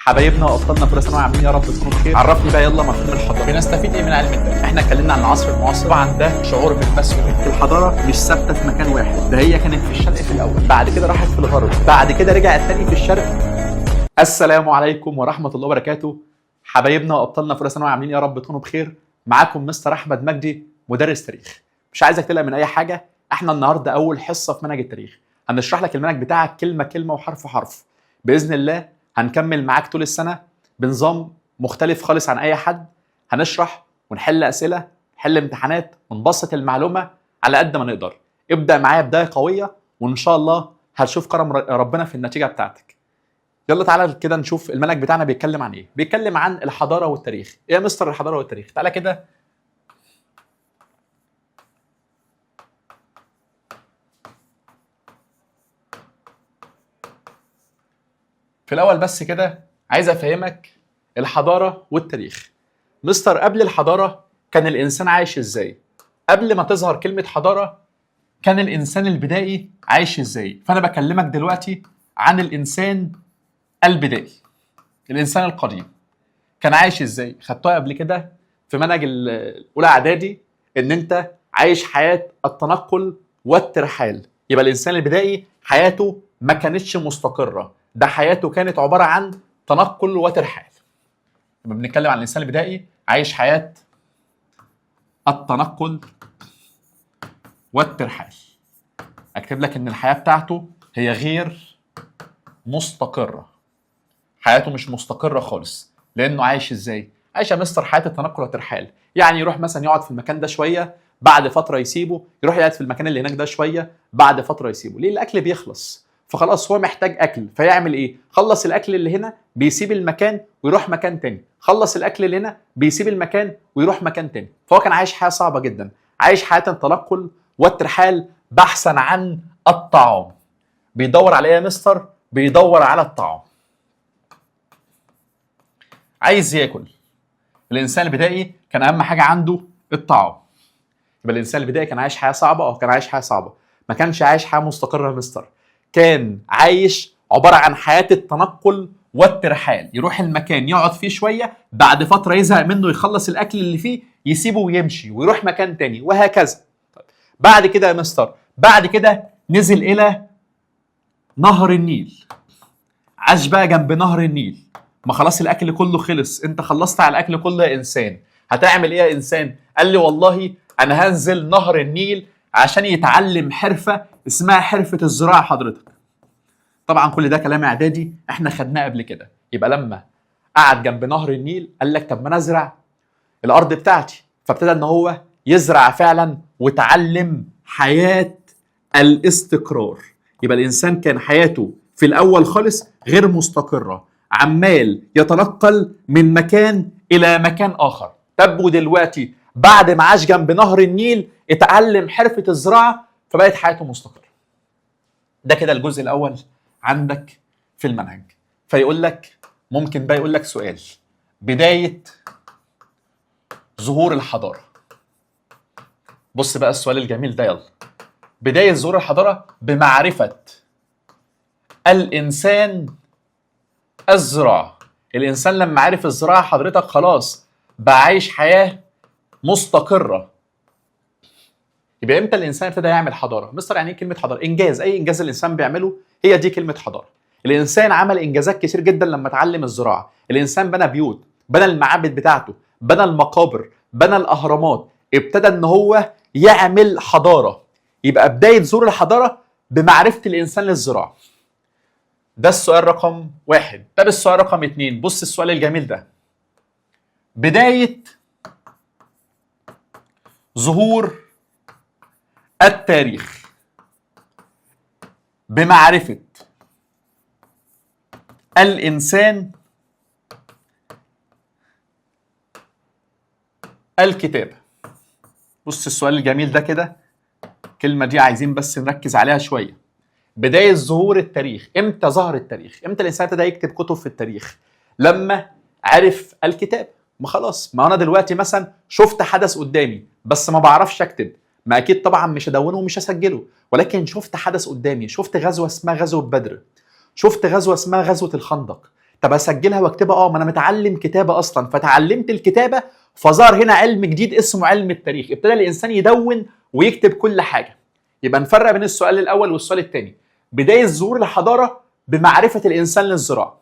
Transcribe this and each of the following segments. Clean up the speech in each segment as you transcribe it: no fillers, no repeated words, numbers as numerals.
حبايبنا وابطالنا في اولى ثانوي عاملين يا رب تكونوا بخير. عرفني بقى يلا مفهوم الحضارة. بنستفيد ايه من علم التاريخ؟ احنا اتكلمنا عن العصر المعاصر، طبعا ده شعور بالمسؤولية. الحضارة مش ثابتة في مكان واحد، ده هي كانت في الشرق في الاول، بعد كده راحت في الغرب، بعد كده رجعت تاني في الشرق. السلام عليكم ورحمة الله وبركاته. حبايبنا وابطالنا في اولى ثانوي عاملين يا رب تكونوا بخير. معاكم مستر احمد مجدي مدرس تاريخ. مش عايزك تقلق من اي حاجة، احنا النهارده اول حصة في منهج التاريخ. هنشرح لك المنهج بتاعك كلمة كلمة وحرف حرف باذن الله. هنكمل معاك طول السنة بنظام مختلف خالص عن اي حد. هنشرح ونحل اسئلة، نحل امتحانات، ونبسط المعلومة على قد ما نقدر. ابدا معايا بداية قوية وان شاء الله هتشوف كرم ربنا في النتيجة بتاعتك. يلا تعالى كده نشوف المنهج بتاعنا بيتكلم عن ايه. بيتكلم عن الحضارة والتاريخ. ايه يا مستر الحضارة والتاريخ؟ تعالى كده. في الاول بس كده عايز افهمك الحضارة والتاريخ. مستر قبل الحضارة كان الانسان عايش ازاي؟ قبل ما تظهر كلمة حضارة كان الانسان البدائي عايش ازاي؟ فانا بكلمك دلوقتي عن الانسان البدائي، الانسان القديم كان عايش ازاي. خدتوها قبل كده في منهج الاولى اعدادي ان انت عايش حياة التنقل والترحال. يبقى الانسان البدائي حياته ما كانتش مستقره، ده حياته كانت عبارة عن تنقل وترحال. لما بنتكلم عن الانسان البدائي عايش حياة التنقل والترحال. اكتب لك ان الحياة بتاعته هي غير مستقره، حياته مش مستقره خالص. لانه عايش ازاي؟ عايش يا مستر حياة التنقل والترحال. يعني يروح مثلا يقعد في المكان ده شوية، بعد فترة يسيبه، يروح يقعد في المكان اللي هناك ده شوية، بعد فترة يسيبه. ليه؟ الاكل بيخلص، فخلاص هو محتاج اكل، فيعمل ايه؟ خلص الاكل اللي هنا بيسيب المكان ويروح مكان تاني، خلص الاكل اللي هنا بيسيب المكان ويروح مكان تاني. فهو كان عايش حياة صعبة جدا، عايش حياة التنقل والترحال بحثا عن الطعام. بيدور على ايه يا مستر؟ بيدور على الطعام، عايز ياكل. الانسان البدائي كان اهم حاجة عنده الطعام. يبقى الانسان البدائي كان عايش حياة صعبة، او كان عايش حياة صعبة، ما كانش عايش حياة مستقره يا مستر. كان عايش عبارة عن حياة التنقل والترحال، يروح المكان يقعد فيه شوية، بعد فترة يزهق منه، يخلص الاكل اللي فيه يسيبه ويمشي ويروح مكان تاني وهكذا. طيب بعد كده يا مستر، بعد كده نزل الى نهر النيل، عاش بقى جنب نهر النيل. ما خلاص الاكل كله خلص، انت خلصت على الاكل كله يا انسان، هتعمل ايه يا انسان؟ قال لي والله انا هنزل نهر النيل عشان يتعلم حرفه اسمها حرفه الزراعة. حضرتك طبعا كل ده كلام اعدادي احنا خدناه قبل كده. يبقى لما قعد جنب نهر النيل قال لك طب ما انا ازرع الارض بتاعتي، فابتدى ان هو يزرع فعلا وتعلم حياة الاستقرار. يبقى الانسان كان حياته في الاول خالص غير مستقره، عمال يتنقل من مكان الى مكان اخر. طب ودلوقتي بعد ما عاش جنب نهر النيل اتعلم حرفه الزراعة فبقت حياته مستقره. ده كده الجزء الاول عندك في المنهج. فيقول لك ممكن بقى يقول لك سؤال بداية ظهور الحضارة. بص بقى السؤال الجميل ده، يلا. بداية ظهور الحضارة بمعرفة الانسان الزراعة. الانسان لما عرف الزراعة حضرتك خلاص بقى عايش حياة مستقره. يبقى امتى الانسان ابتدى يعمل حضارة؟ مستر يعني ايه كلمة حضارة؟ انجاز، اي انجاز الانسان بيعمله هي دي كلمة حضارة. الانسان عمل انجازات كتير جدا لما اتعلم الزراعة. الانسان بنى بيوت، بنى المعابد بتاعته، بنى المقابر، بنى الاهرامات، ابتدى ان هو يعمل حضارة. يبقى بداية ظهور الحضارة بمعرفة الانسان للزراعة. ده السؤال رقم 1. طب السؤال رقم 2، بص السؤال الجميل ده. بداية ظهور التاريخ بمعرفة الإنسان الكتابة. بص السؤال الجميل ده كده، الكلمة دي عايزين بس نركز عليها شوية. بداية ظهور التاريخ، امتى ظهر التاريخ؟ امتى الإنسان ابتدى يكتب كتب في التاريخ؟ لما عرف الكتاب. ما خلاص، ما أنا دلوقتي مثلا شفت حدث قدامي بس ما بعرفش أكتب، ما أكيد طبعا مش هدونه ومش هسجله، ولكن شفت حدث قدامي، شفت غزوة اسمها غزوة بدر، شفت غزوة اسمها غزوة الخندق. طب اسجلها واكتبها؟ ما انا متعلم كتابه اصلا، فتعلمت الكتابة، فظهر هنا علم جديد اسمه علم التاريخ. ابتدى الانسان يدون ويكتب كل حاجة. يبقى نفرق بين السؤال الاول والسؤال الثاني. بداية ظهور الحضارة بمعرفة الانسان للزراعة.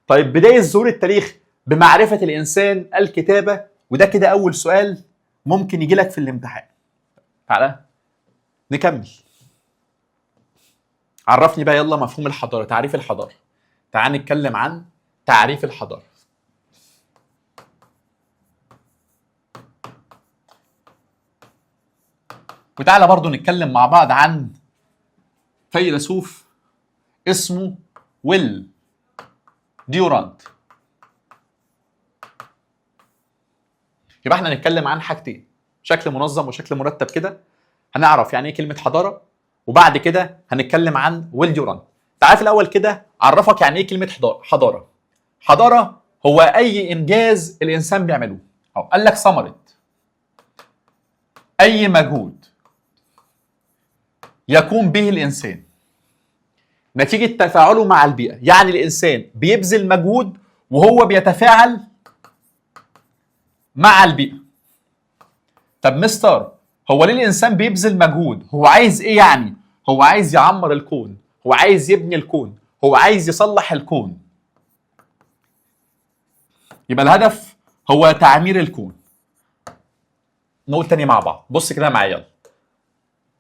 طيب بداية ظهور التاريخ بمعرفة الانسان الكتابة. وده كده اول سؤال ممكن يجي لك في الامتحان. تعالى نكمل. عرفني بقى يلا مفهوم الحضارة، تعريف الحضارة. تعال نتكلم عن تعريف الحضارة. وتعالى برضو نتكلم مع بعض عن فيلسوف اسمه ويل ديورانت. يبقى احنا هنتكلم عن حاجتين، شكل منظم وشكل مرتب كده. هنعرف يعني ايه كلمة حضارة، وبعد كده هنتكلم عن ويل ديورانت. تعال في الاول كده عرفك يعني ايه كلمة حضارة. حضارة هو اي انجاز الانسان بيعمله. أو قال لك ثمرة اي مجهود يقوم به الانسان نتيجة تفاعله مع البيئة. يعني الانسان بيبذل مجهود وهو بيتفاعل مع البيئة. طب مستر هو ليه الانسان بيبذل مجهود؟ هو عايز ايه يعني؟ هو عايز يعمر الكون، هو عايز يبني الكون، هو عايز يصلح الكون. يبقى الهدف هو تعمير الكون. نقول تاني مع بعض، بص كده معايا يلا.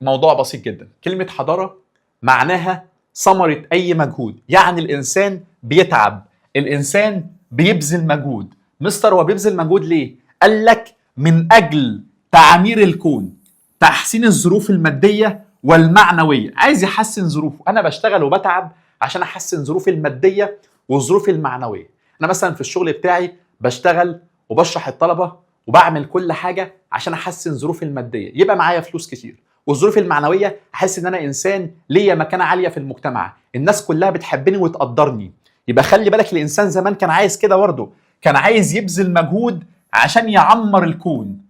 موضوع بسيط جدا. كلمة حضارة معناها ثمرة أي مجهود. يعني الإنسان بيتعب، الإنسان بيبذل مجهود. مستر هو بيبذل مجهود ليه؟ قال لك من أجل تعمير الكون، تحسين الظروف المادية والمعنوية. عايز يحسن ظروفه. أنا بشتغل وبتعب عشان أحسن ظروفي المادية والظروف المعنوية. أنا مثلا في الشغل بتاعي بشتغل وبشرح الطلبة وبعمل كل حاجة عشان أحسن ظروفي المادية، يبقى معايا فلوس كتير. والظروف المعنوية أحس إن أنا إنسان ليا مكانة عالية في المجتمع، الناس كلها بتحبني وتقدرني. يبقى خلي بالك الإنسان زمان كان عايز كده برضه، كان عايز يبذل مجهود عشان يعمر الكون.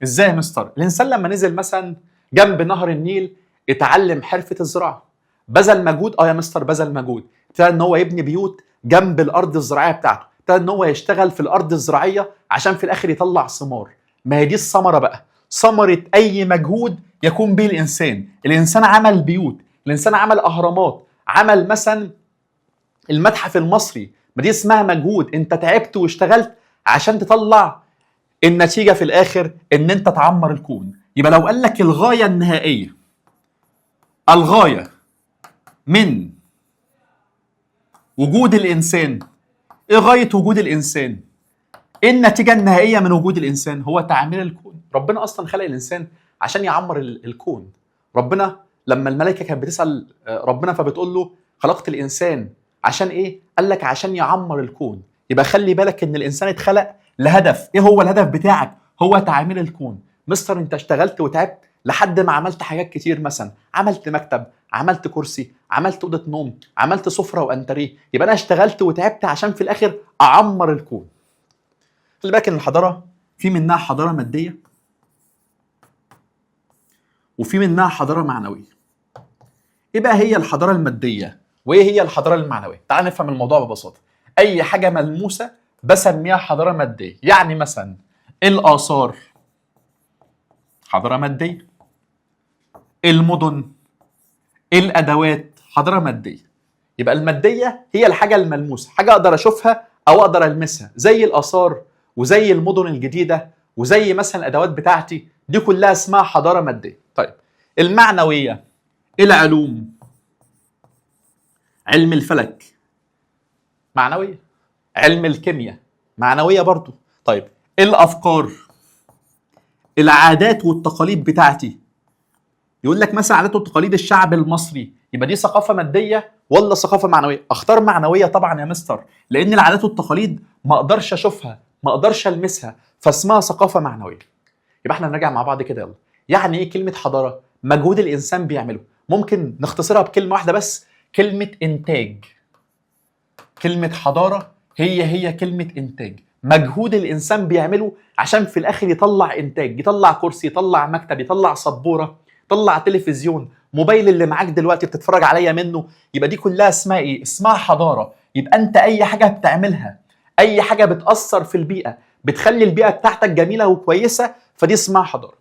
إزاي يا مستر؟ الإنسان لما نزل مثلا جنب نهر النيل اتعلم حرفة الزراعة، بذل مجهود. يا مستر بذل مجهود، ابتدى إن هو يبني بيوت جنب الأرض الزراعية بتاعته، ابتدى إن هو يشتغل في الأرض الزراعية عشان في الآخر يطلع ثمار. ما هي دي الثمرة بقى، ثمرة أي مجهود يقوم به الإنسان. الإنسان عمل بيوت، الإنسان عمل أهرامات، عمل مثلا المتحف المصري، ما دي اسمها مجهود. أنت تعبت واشتغلت عشان تطلع النتيجة في الآخر إن أنت تعمر الكون. يبقى لو قال لك الغاية النهائية، الغاية من وجود الإنسان، إيه غاية وجود الإنسان؟ إيه النتيجة النهائية من وجود الإنسان؟ هو تعمير الكون. ربنا أصلا خلق الإنسان عشان يعمر الكون. ربنا لما الملائكة كانت بتسأل ربنا فبتقول له خلقت الإنسان عشان إيه؟ قال لك عشان يعمر الكون. يبقى خلي بالك إن الإنسان اتخلق لهدف. إيه هو الهدف بتاعك؟ هو تعمير الكون. مستر أنت اشتغلت وتعبت لحد ما عملت حاجات كتير، مثلا عملت مكتب، عملت كرسي، عملت أوضة نوم، عملت سفرة وأنتريه. يبقى أنا اشتغلت وتعبت عشان في الآخر أعمر الكون. خلي بالك إن الحضارة في منها حضارة مادية وفي منها حضارة معنوية. إيه بقى هي الحضارة المادية؟ وإيه هي الحضارة المعنوية؟ تعال نفهم الموضوع ببساطة. أي حاجة ملموسة بسميها حضارة مادية. يعني مثلا الآثار حضارة مادية، المدن، الأدوات حضارة مادية. يبقى المادية هي الحاجة الملموسة، حاجة أقدر أشوفها أو أقدر ألمسها، زي الآثار وزي المدن الجديدة وزي مثلا الأدوات بتاعتي، دي كلها اسمها حضارة مادية. طيب المعنوية، العلوم، علم الفلك معنوية، علم الكيمياء معنوية برضو. طيب الأفكار، العادات والتقاليد بتاعتي، يقول لك مثلا عادات وتقاليد الشعب المصري، يبقى دي ثقافة مادية ولا ثقافة معنوية؟ اختار معنوية طبعا يا مستر، لأن العادات والتقاليد ما اقدرش اشوفها، ما اقدرش المسها، فاسمها ثقافة معنوية. يبقى احنا نراجع مع بعض كده يلا. يعني ايه كلمة حضارة؟ مجهود الإنسان بيعمله. ممكن نختصرها بكلمة واحدة بس، كلمة إنتاج. كلمة حضارة هي كلمة إنتاج. مجهود الإنسان بيعمله عشان في الآخر يطلع إنتاج، يطلع كرسي، يطلع مكتب، يطلع سبورة، يطلع تلفزيون، موبايل اللي معاك دلوقتي بتتفرج عليا منه. يبقى دي كلها اسمها إيه؟ اسمها حضارة. يبقى انت اي حاجة بتعملها، اي حاجة بتاثر في البيئة، بتخلي البيئة بتاعتك جميلة وكويسة، فدي اسمها حضارة.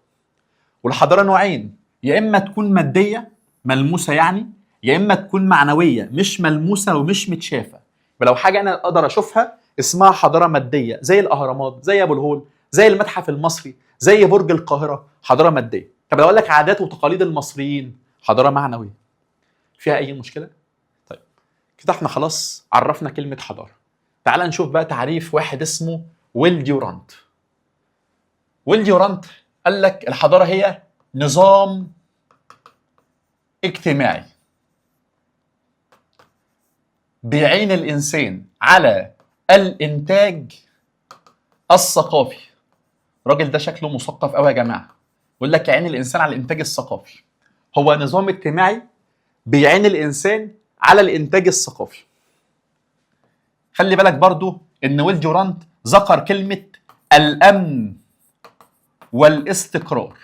والحضارة نوعين، يا اما تكون مادية ملموسة يعني، يا اما تكون معنوية مش ملموسة ومش متشافه. فلو حاجة انا اقدر اشوفها اسمها حضارة مادية، زي الاهرامات، زي ابو الهول، زي المتحف المصري، زي برج القاهرة، حضارة مادية. طب لو اقول لك عادات وتقاليد المصريين، حضارة معنوية. فيها اي مشكلة؟ طيب كده احنا خلاص عرفنا كلمة حضارة. تعال نشوف بقى تعريف واحد اسمه ويل ديورانت. ويل ديورانت قال لك الحضارة هي نظام اجتماعي بيعين الانسان على الانتاج الثقافي. الراجل ده شكله مثقف قوي يا جماعة. يقول لك يعين الانسان على الانتاج الثقافي. هو نظام اجتماعي بيعين الانسان على الانتاج الثقافي. خلي بالك برضو ان ويل ديورانت ذكر كلمة الامن والاستقرار.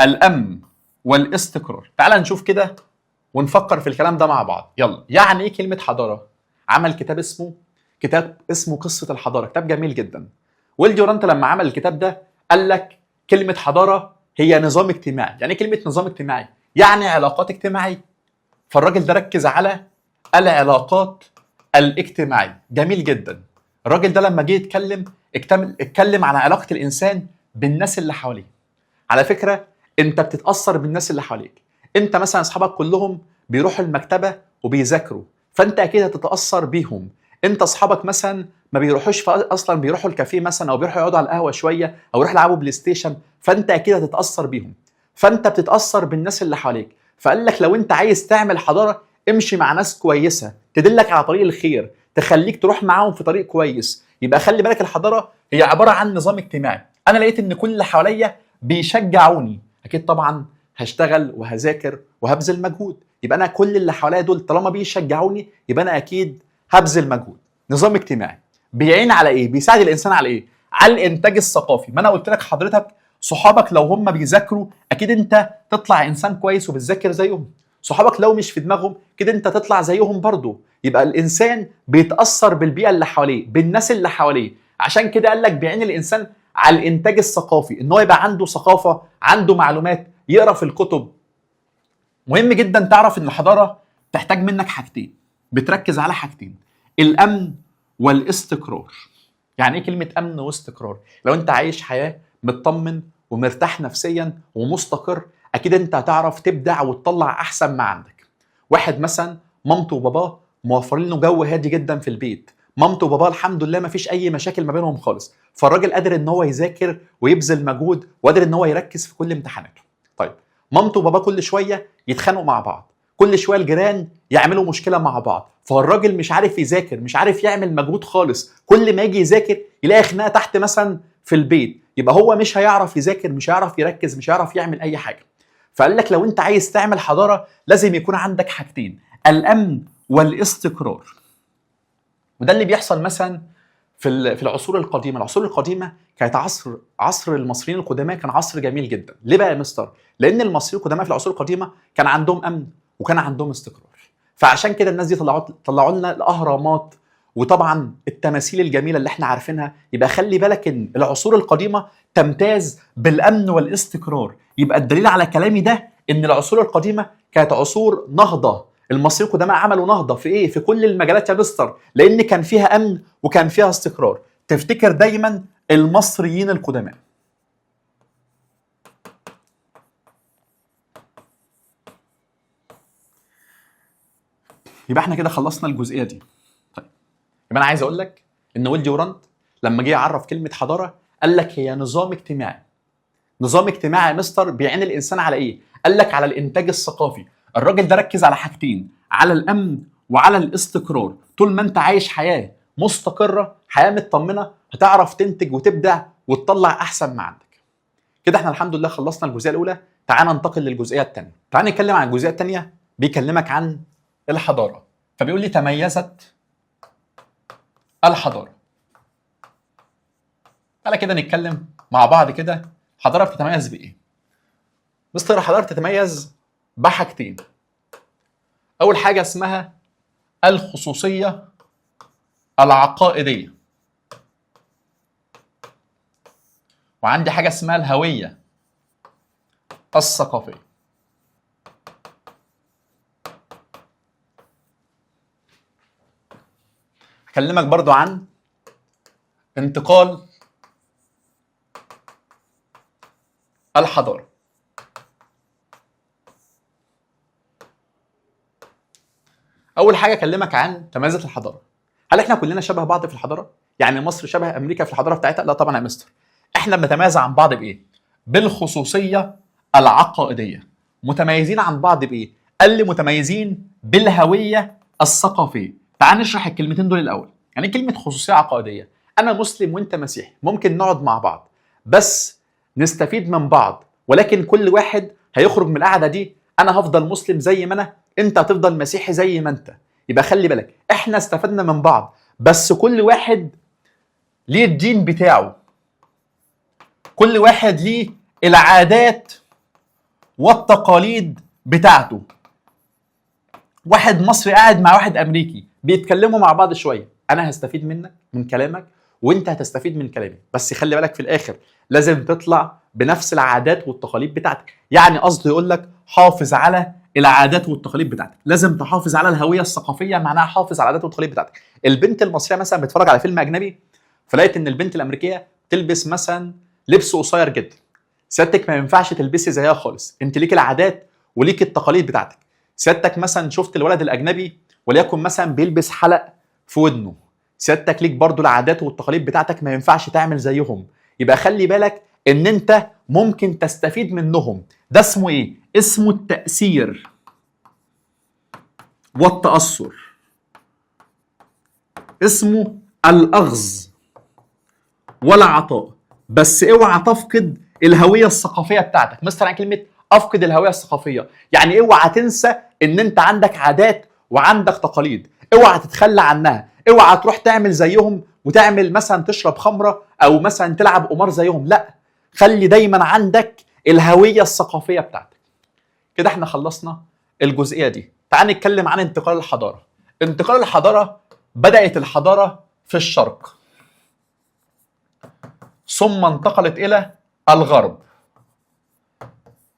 الامن والاستقرار. تعال نشوف كده ونفكر في الكلام ده مع بعض. يلا، يعني ايه كلمة حضارة؟ عمل كتاب اسمه قصة الحضارة، كتاب جميل جدا. ويل ديورانت لما عمل الكتاب ده قال لك كلمة حضارة هي نظام اجتماعي. يعني ايه كلمة نظام اجتماعي؟ يعني علاقات اجتماعية. فالراجل ده ركز على العلاقات الاجتماعية. جميل جدا. الراجل ده لما جه يتكلم اتكلم على علاقة الانسان بالناس اللي حواليه. على فكرة انت بتتاثر بالناس اللي حواليك. انت مثلا اصحابك كلهم بيروحوا المكتبة وبيذاكروا، فانت اكيد هتتاثر بيهم. انت اصحابك مثلا ما بيروحوش اصلا، بيروحوا الكافيه مثلا، او بيروحوا يقعدوا على القهوة شوية، او يروحوا يلعبوا بلاي ستيشن، فانت اكيد هتتاثر بيهم. فانت بتتاثر بالناس اللي حواليك. فقال لك لو انت عايز تعمل حضارة امشي مع ناس كويسة تدلك على طريق الخير، تخليك تروح معاهم في طريق كويس. يبقى خلي بالك الحضارة هي عبارة عن نظام اجتماعي. انا لقيت ان كل اللي حواليا بيشجعوني، اكيد طبعا هشتغل وهذاكر وهبذل مجهود. يبقى انا كل اللي حواليا دول طالما بيشجعوني يبقى انا اكيد هبذل مجهود. نظام اجتماعي بيعين على ايه؟ بيساعد الانسان على ايه؟ على الانتاج الثقافي. ما انا قلت لك حضرتك صحابك لو هم بيذاكروا اكيد انت تطلع انسان كويس وبتذاكر زيهم. صحابك لو مش في دماغهم كده انت تطلع زيهم برضو. يبقى الانسان بيتاثر بالبيئة اللي حواليه، بالناس اللي حواليه. عشان كده قال لك بيعين الانسان على الانتاج الثقافي، ان هو يبقى عنده ثقافة، عنده معلومات، يقرا في الكتب. مهم جدا تعرف ان الحضارة تحتاج منك حاجتين، بتركز على حاجتين: الامن والاستقرار. يعني ايه كلمة امن واستقرار؟ لو انت عايش حياة مطمن ومرتاح نفسيا ومستقر، اكيد انت هتعرف تبدع وتطلع احسن ما عندك. واحد مثلا مامته وباباه موفرين له جو هادي جدا في البيت، مامته وباباه الحمد لله ما فيش اي مشاكل ما بينهم خالص، فالراجل قادر ان هو يذاكر ويبذل مجهود وقادر ان هو يركز في كل امتحاناته. طيب مامته وباباه كل شوية يتخانقوا مع بعض، كل شوية الجيران يعملوا مشكلة مع بعض، فالراجل مش عارف يذاكر، مش عارف يعمل مجهود خالص، كل ما يجي يذاكر يلاقي خناقه تحت مثلا في البيت، يبقى هو مش هيعرف يذاكر، مش هيعرف يركز، مش هيعرف يعمل اي حاجة. فقال لك لو انت عايز تعمل حضارة لازم يكون عندك حاجتين: الامن والاستقرار. وده اللي بيحصل مثلا في العصور القديمة. العصور القديمة كانت عصر المصريين القدماء، كان عصر جميل جدا. ليه بقى يا مستر؟ لان المصريين القدماء في العصور القديمة كان عندهم امن وكان عندهم استقرار. فعشان كده الناس دي طلعوا لنا الاهرامات وطبعا التماثيل الجميلة اللي احنا عارفينها. يبقى خلي بالك ان العصور القديمة تمتاز بالامن والاستقرار. يبقى الدليل على كلامي ده ان العصور القديمة كانت عصور نهضة. المصريين القدماء عملوا نهضة في ايه؟ في كل المجالات يا مستر، لان كان فيها امن وكان فيها استقرار. تفتكر دايما المصريين القدماء. يبقى احنا كده خلصنا الجزئية دي. طيب يبقى انا عايز اقول لك ان ويل ديورانت لما جه يعرف كلمة حضارة قال لك هي نظام اجتماعي. نظام اجتماعي يا مستر بيعين الانسان على ايه؟ قال لك على الانتاج الثقافي. الراجل ده ركز على حاجتين: على الامن وعلى الاستقرار. طول ما انت عايش حياة مستقره، حياة مطمنه، هتعرف تنتج وتبدع وتطلع احسن ما عندك. كده احنا الحمد لله خلصنا الجزئية الاولى. تعال ننتقل للجزئيه الثانية. تعال نتكلم عن الجزئية الثانية. بيكلمك عن الحضارة، فبيقول لي تميزت الحضارة. تعالى كده نتكلم مع بعض كده، الحضارة بتتميز بايه؟ مستر الحضارة بتتميز بحاجتين. اول حاجة اسمها الخصوصية العقائديه، وعندي حاجة اسمها الهوية الثقافية. هكلمك برضو عن انتقال الحضارة. اول حاجة اكلمك عن تميزات الحضارة. هل احنا كلنا شبه بعض في الحضارة؟ يعني مصر شبه امريكا في الحضارة بتاعتها؟ لا طبعا يا مستر. احنا بنتميز عن بعض بايه؟ بالخصوصيه العقائديه. متميزين عن بعض بايه؟ قال لي متميزين بالهوية الثقافية. تعال نشرح الكلمتين دول الاول. يعني كلمة خصوصية عقائدية، انا مسلم وانت مسيحي، ممكن نقعد مع بعض بس نستفيد من بعض، ولكن كل واحد هيخرج من القعدة دي انا هفضل مسلم زي ما انا، انت هتفضل مسيحي زي ما انت. يبقى خلي بالك احنا استفدنا من بعض، بس كل واحد ليه الدين بتاعه، كل واحد ليه العادات والتقاليد بتاعته. واحد مصري قاعد مع واحد امريكي بيتكلموا مع بعض شوية، انا هستفيد منك من كلامك وانت هتستفيد من كلامي، بس خلي بالك في الاخر لازم تطلع بنفس العادات والتقاليد بتاعتك. يعني قصده يقول لك حافظ على العادات والتقاليد بتاعتك، لازم تحافظ على الهوية الثقافية، معناها حافظ على العادات والتقاليد بتاعتك. البنت المصرية مثلا بتتفرج على فيلم اجنبي، فلقيت ان البنت الامريكية تلبس مثلا لبس قصير جدا، سيادتك ما ينفعش تلبسي زيها خالص، انت ليك العادات وليك التقاليد بتاعتك. سيادتك مثلا شفت الولد الاجنبي وليكن مثلا بيلبس حلق في ودنه، سيادتك ليك برضو العادات والتقاليد بتاعتك، ما ينفعش تعمل زيهم. يبقى خلي بالك ان انت ممكن تستفيد منهم. ده اسمه ايه؟ اسمه التأثير والتأثر، اسمه الأخذ والعطاء. بس اوعى تفقد الهوية الثقافية بتاعتك. مستر عن كلمة افقد الهوية الثقافية يعني اوعى تنسى ان انت عندك عادات وعندك تقاليد، اوعى تتخلى عنها، اوعى تروح تعمل زيهم وتعمل مثلا تشرب خمرة او مثلا تلعب قمار زيهم، لا، خلي دايما عندك الهوية الثقافية بتاعتك. كده احنا خلصنا الجزئية دي. تعال نتكلم عن انتقال الحضارة. انتقال الحضارة، بدأت الحضارة في الشرق ثم انتقلت إلى الغرب.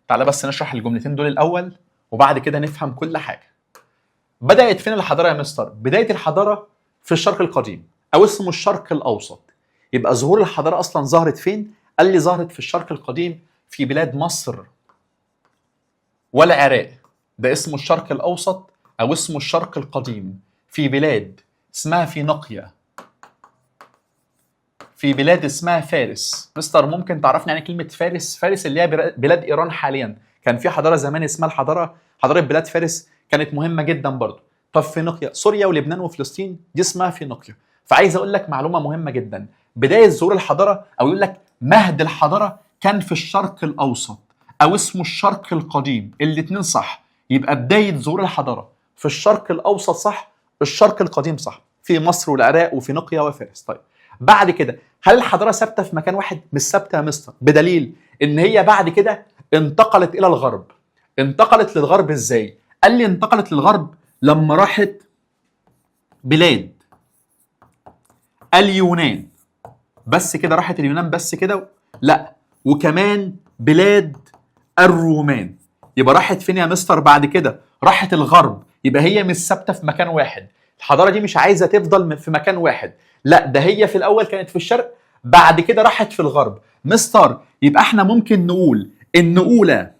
تعال بس نشرح الجملتين دول الأول وبعد كده نفهم كل حاجة. بدأت فين الحضارة يا مستر؟ بداية الحضارة في الشرق القديم أو اسمه الشرق الأوسط. يبقى ظهور الحضارة أصلا ظهرت فين؟ قال لي ظهرت في الشرق القديم في بلاد مصر والعراق. ده اسمه الشرق الأوسط أو اسمه الشرق القديم، في بلاد اسمها فينيقيا، في بلاد اسمها فارس. مستر ممكن تعرفني يعني كلمة فارس؟ فارس اللي هي بلاد إيران حاليا. كان في حضارة زمان اسمها الحضارة، حضارة بلاد فارس، كانت مهمة جدا برضو. طب فينيقيا، سوريا ولبنان وفلسطين دي اسمها فينيقيا. فعايز أقول لك معلومة مهمة جدا، بداية ظهور الحضارة أو يقول لك مهد الحضارة كان في الشرق الأوسط أو اسمه الشرق القديم، الاتنين صح. يبقى بداية ظهور الحضارة في الشرق الأوسط صح، الشرق القديم صح، في مصر والعراق وفينيقيا وفارس. طيب بعد كده هل الحضارة ثابتة في مكان واحد؟ مش ثابتة يا مستر، بدليل إن هي بعد كده انتقلت إلى الغرب. انتقلت للغرب إزاي؟ قال لي انتقلت للغرب لما راحت بلاد اليونان. بس كده راحت اليونان بس كده؟ لا، وكمان بلاد الرومان. يبقى راحت فين يا مستر بعد كده؟ راحت الغرب. يبقى هي مش ثابتة في مكان واحد، الحضارة دي مش عايزه تفضل في مكان واحد، لا ده هي في الاول كانت في الشرق بعد كده راحت في الغرب. مستر يبقى احنا ممكن نقول ان اولى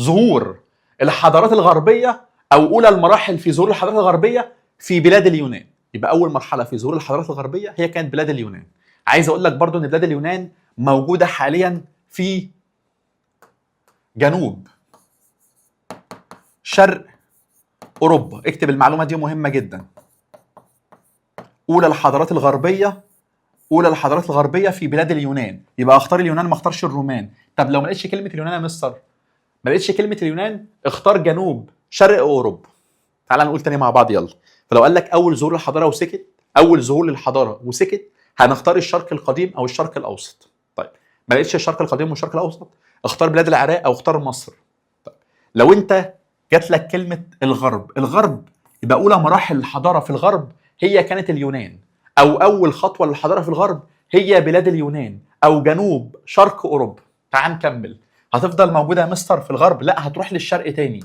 ظهور الحضارات الغربية او اولى المراحل في ظهور الحضارات الغربية في بلاد اليونان. يبقى اول مرحلة في ظهور الحضارات الغربية هي كانت بلاد اليونان. عايز اقول لك برضو ان بلاد اليونان موجودة حاليا في جنوب شرق اوروبا. اكتب المعلومة دي مهمة جدا. اولى الحضارات الغربية، اولى الحضارات الغربية في بلاد اليونان. يبقى اختار اليونان ما اختارش الرومان. طب لو ما لقيتش كلمة اليونان يا مستر، ما لقيتش كلمة اليونان، اختار جنوب شرق اوروبا. تعال نقول تاني مع بعض يلا. فلو قال لك اول ظهور للحضاره وسكت، اول ظهور للحضاره وسكت، هنختار الشرق القديم او الشرق الاوسط. طيب ما لقيتش الشرق القديم والشرق الاوسط، اختار بلاد العراق او اختار مصر. طيب لو انت جات لك كلمة الغرب. الغرب يبقى اولى مراحل الحضارة في الغرب هي كانت اليونان، او اول خطوة للحضاره في الغرب هي بلاد اليونان او جنوب شرق اوروبا. تعال نكمل. هتفضل موجودة يا مستر في الغرب؟ لا، هتروح للشرق تاني،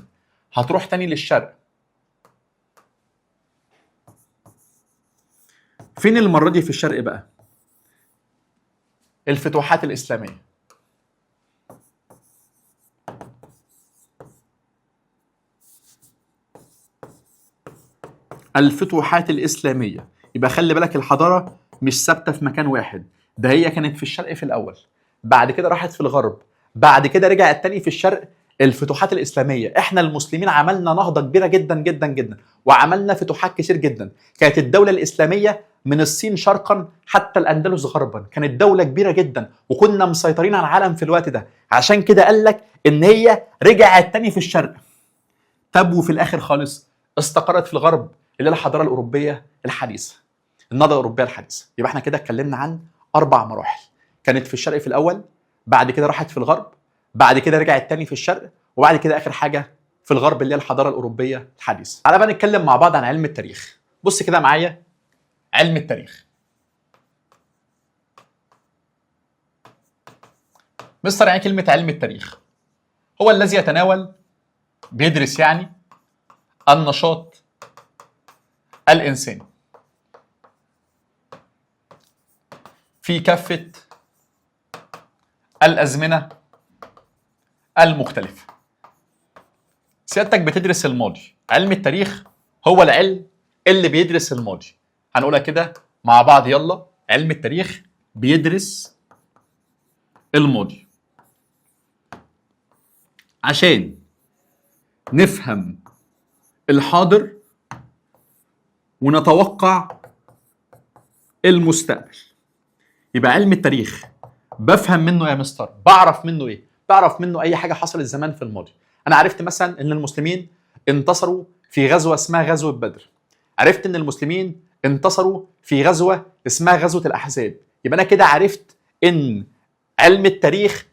هتروح تاني للشرق. فين المرة دي في الشرق بقى؟ الفتوحات الاسلامية. الفتوحات الاسلامية. يبقى خلي بالك الحضارة مش ثابتة في مكان واحد، ده هي كانت في الشرق في الاول، بعد كده راحت في الغرب، بعد كده رجعت تاني في الشرق. الفتوحات الاسلامية، احنا المسلمين عملنا نهضة كبيرة جدا جدا جدا، وعملنا فتوحات كتير جدا. كانت الدولة الاسلامية من الصين شرقا حتى الاندلس غربا، كانت دولة كبيرة جدا، وكنا مسيطرين على العالم في الوقت ده. عشان كده قال لك ان هي رجعت تاني في الشرق. طب وفي الاخر خالص استقرت في الغرب، اللي هي الحضارة الاوروبية الحديثة، النهضة الاوروبية الحديثة. يبقى احنا كده اتكلمنا عن 4 مراحل، كانت في الشرق في الاول، بعد كده راحت في الغرب، بعد كده رجعت تاني في الشرق، وبعد كده اخر حاجة في الغرب اللي هي الحضارة الاوروبية الحديثة. تعالى بقى نتكلم مع بعض عن علم التاريخ. بص كده معايا، علم التاريخ. مستر يعني كلمة علم التاريخ هو الذي يتناول، بيدرس يعني النشاط الانساني في كافة الازمنة المختلفة. سيادتك بتدرس الماضي. علم التاريخ هو العلم اللي بيدرس الماضي. هنقولها كده مع بعض، يلا. علم التاريخ بيدرس الماضي عشان نفهم الحاضر ونتوقع المستقبل. يبقى علم التاريخ بفهم منه يا مستر، بعرف منه ايه؟ بعرف منه اي حاجة حصلت زمان في الماضي. انا عرفت مثلا ان المسلمين انتصروا في غزوة اسمها غزوة بدر، عرفت ان المسلمين انتصروا في غزوة اسمها غزوة الاحزاب. يبقى انا كده عرفت ان علم التاريخ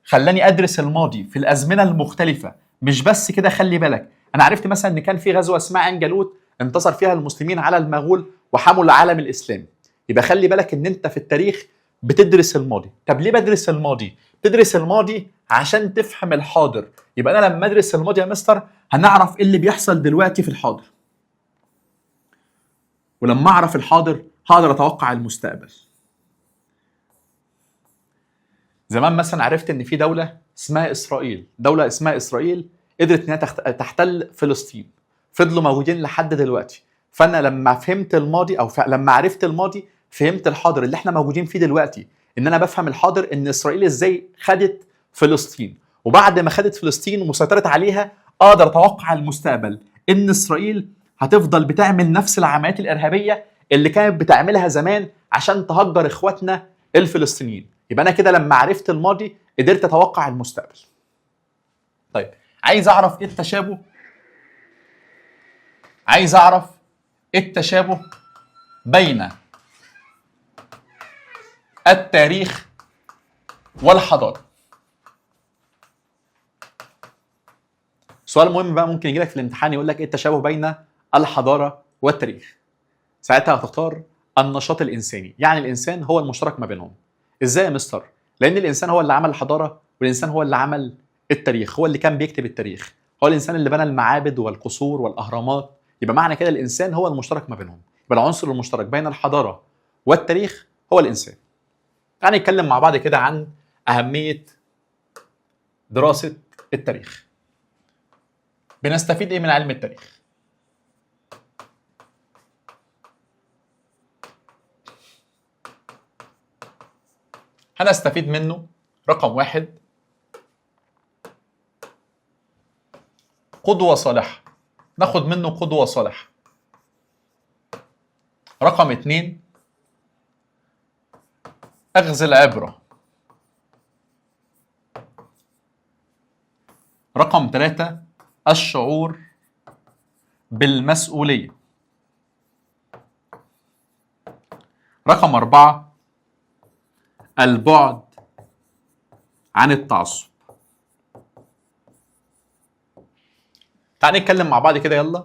خلاني ادرس الماضي في الازمنة المختلفة. مش بس كده، خلي بالك انا عرفت مثلا ان كان في غزوة اسمها عين جالوت انتصر فيها المسلمين على المغول وحموا العالم الاسلامي. يبقى خلي بالك ان انت في التاريخ بتدرس الماضي. طب ليه بدرس الماضي؟ تدرس الماضي عشان تفهم الحاضر. يبقى انا لما ادرس الماضي يا مستر هنعرف ايه اللي بيحصل دلوقتي في الحاضر، ولما اعرف الحاضر هقدر اتوقع المستقبل. زمان مثلا عرفت ان في دولة اسمها اسرائيل، دولة اسمها اسرائيل قدرت انها تحتل فلسطين، فضلوا موجودين لحد دلوقتي. فانا لما فهمت الماضي او لما عرفت الماضي فهمت الحاضر اللي احنا موجودين فيه دلوقتي. ان انا بفهم الحاضر ان اسرائيل ازاي خدت فلسطين، وبعد ما خدت فلسطين وسيطرت عليها اقدر اتوقع المستقبل ان اسرائيل هتفضل بتعمل نفس العمليات الارهابية اللي كانت بتعملها زمان عشان تهجر اخواتنا الفلسطينيين. يبقى انا كده لما عرفت الماضي قدرت اتوقع المستقبل. طيب عايز اعرف ايه التشابه؟ عايز اعرف ايه التشابه بين التاريخ والحضارة. سؤال مهم بقى ممكن يجيلك في الامتحان، يقول لك ايه التشابه بين الحضارة والتاريخ؟ ساعتها هتختار النشاط الانساني، يعني الانسان هو المشترك ما بينهم. ازاي يا مستر؟ لان الانسان هو اللي عمل الحضارة، والانسان هو اللي عمل التاريخ، هو اللي كان بيكتب التاريخ، هو الانسان اللي بنى المعابد والقصور والاهرامات. يبقى معنى كده الانسان هو المشترك ما بينهم. يبقى العنصر المشترك بين الحضارة والتاريخ هو الانسان. تعالى نتكلم مع بعض كده عن اهمية دراسة التاريخ. بنستفيد ايه من علم التاريخ؟ هنستفيد منه رقم 1 قدوة صالحة، ناخد منه قدوة صالحة. رقم 2 أخذ العبرة. رقم 3 الشعور بالمسؤولية. رقم 4 البعد عن التعصب. تعال نتكلم مع بعض كده، يلا